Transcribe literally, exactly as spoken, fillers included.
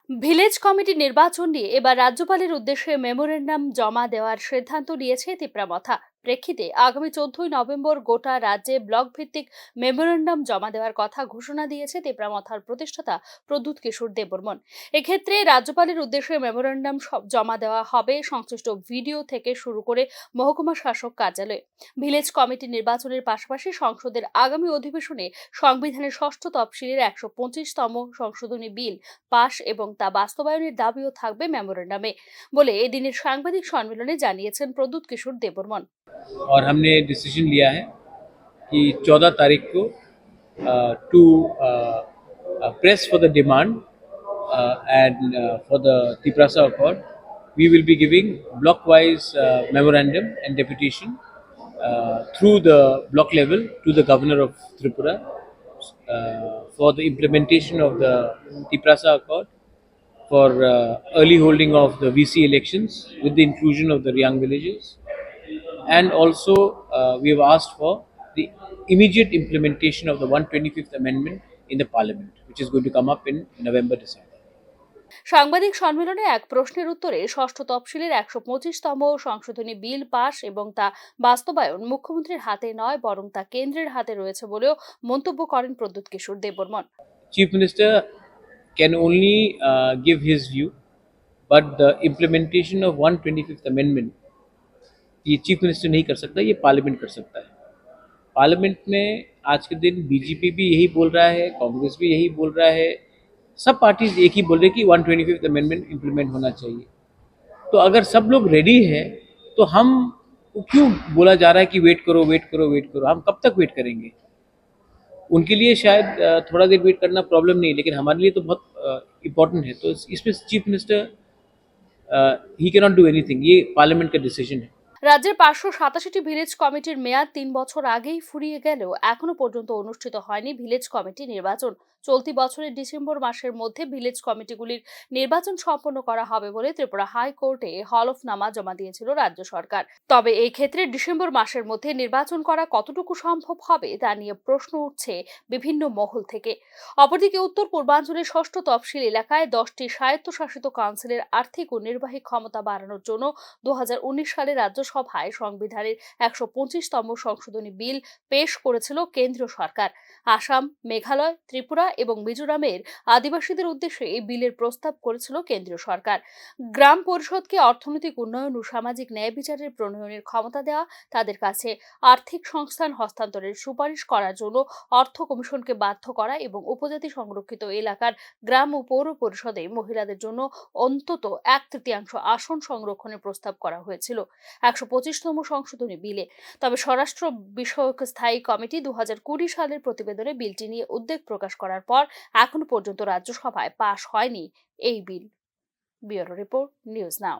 Village committee নির্বাচন নিয়ে এবার রাজ্যপালের উদ্দেশ্যে মেমোরেন্ডাম জমা দেওয়ার সিদ্ধান্ত নিয়েছে তিপ্রা মথা। প্রেক্ষিতে আগামী চোদ্দই নভেম্বর গোটা রাজ্যে ব্লক ভিত্তিক মেমোরেন্ডাম জমা দেওয়ার কথা ঘোষণা দিয়েছে তিপ্রা মথার প্রতিষ্ঠাতা প্রদ্যুৎ কিশোর দেববর্মন। এক্ষেত্রে রাজ্যপালের উদ্দেশ্যে মেমোরেন্ডাম স-, জমা দেওয়া হবে সংশ্লিষ্ট ভিডিও থেকে শুরু করে মহকুমা শাসক কার্যালয়ে। ভিলেজ কমিটি নির্বাচনের পাশাপাশি সংসদের আগামী অধিবেশনে সংবিধানের ষষ্ঠ তফসিলের একশো পঁচিশতম সংশোধনী বিল পাস এবং তা বাস্তবায়নের দাবিও থাকবে মেমোরেন্ডামে বলে এদিনের সাংবাদিক সম্মেলনে জানিয়েছেন প্রদ্যুৎ কিশোর দেববর্মন। और हमने डिसीजन लिया है कि चौदह तारीख को uh, to uh, uh, press for the demand uh, and uh, for the Tiprasa Accord, we will be giving block-wise uh, memorandum and deputation uh, through the block level to the governor of Tripura uh, for the implementation of the Tiprasa Accord, for uh, early holding of the V C elections with the inclusion of the Riang villages, and also uh, we have asked for the immediate implementation of the one twenty-fifth Amendment in the Parliament, which is going to come up in November, December. সাংবাদিক সম্মেলনে এক প্রশ্নের উত্তরে ষষ্ঠ তফসিলের একশো পঁচিশতম সংশোধনী বিল পাস এবং তা বাস্তবায়ন মুখ্যমন্ত্রীর হাতে নয়, বরং তা কেন্দ্রের হাতে রয়েছে বলেও মন্তব্য করেন প্রদ্যুৎ কিশোর Debbarman. Chief Minister can only uh, give his view, but the implementation of one twenty-fifth Amendment ये चीफ मिनिस्टर नहीं कर सकता, ये पार्लियामेंट कर सकता है। पार्लियामेंट में आज के दिन बीजेपी भी यही बोल रहा है, कांग्रेस भी यही बोल रहा है, सब पार्टीज एक ही बोल रहे कि one twenty fifth amendment implement होना चाहिए। तो अगर सब लोग रेडी है तो हम क्यों बोला जा रहा है कि वेट करो, वेट करो, वेट करो? हम कब तक वेट करेंगे? उनके लिए शायद अ, थोड़ा देर वेट करना प्रॉब्लम नहीं, लेकिन हमारे लिए तो बहुत इम्पोर्टेंट है। तो इस- इसमें chief minister he can not do anything, ये पार्लियामेंट का डिसीजन है। রাজ্যের পাঁচশো সাতাশিটি ভিলেজ কমিটির মেয়াদ তিন বছর আগেই ফুরিয়ে গেলেও এখনো পর্যন্ত অনুষ্ঠিত হয়নি ভিলেজ কমিটি নির্বাচন। চলতি বছরের ডিসেম্বর মাসের মধ্যে ভিলেজ কমিটিগুলির নির্বাচন সম্পন্ন করা হবে বলে ত্রিপুরা হাইকোর্টে হলফনামা জমা দিয়েছিল রাজ্য সরকার। তবে এই ক্ষেত্রে ডিসেম্বর মাসের মধ্যে নির্বাচন করা কতটুকু সম্ভব হবে তা নিয়ে প্রশ্ন উঠছে বিভিন্ন মহল থেকে। অপরদিকে উত্তর পূর্বাঞ্চলের ষষ্ঠ তফসিল এলাকায় দশটি স্বায়ত্তশাসিত কাউন্সিলের আর্থিক ও নির্বাহী ক্ষমতা বাড়ানোর জন্য দু হাজার উনিশ সালে রাজ্যসভায় সংবিধানের একশো পঁচিশতম সংশোধনী বিল পেশ করেছিল কেন্দ্রীয় সরকার। আসাম, মেঘালয়, ত্রিপুরা এবং মিজোরামের আদিবাসীদের উদ্দেশ্যে এই বিলের প্রস্তাব করেছিল কেন্দ্রীয় সরকার। গ্রাম পরিষদকে অর্থনৈতিক উন্নয়ন ও সামাজিক ন্যায় বিচারের প্রণয়নের ক্ষমতা দেওয়া, তাদের কাছে আর্থিক সংস্থান হস্তান্তরের সুপারিশ করার জন্য অর্থ কমিশনকে বাধ্য করা এবং উপজাতি সংরক্ষিত এলাকার গ্রাম ও পৌর পরিষদে মহিলাদের জন্য অন্তত এক তৃতীয়াংশ আসন সংরক্ষণের প্রস্তাব করা হয়েছিল একশো পঁচিশতম সংশোধনী বিলে। তবে স্বরাষ্ট্র বিষয়ক স্থায়ী কমিটি দু হাজার কুড়ি সালের প্রতিবেদনে বিলটি নিয়ে উদ্বেগ প্রকাশ করার পর এখনো পর্যন্ত রাজ্যসভায় পাশ হয়নি এই বিল। ব্যুরো রিপোর্ট, নিউজ নাও।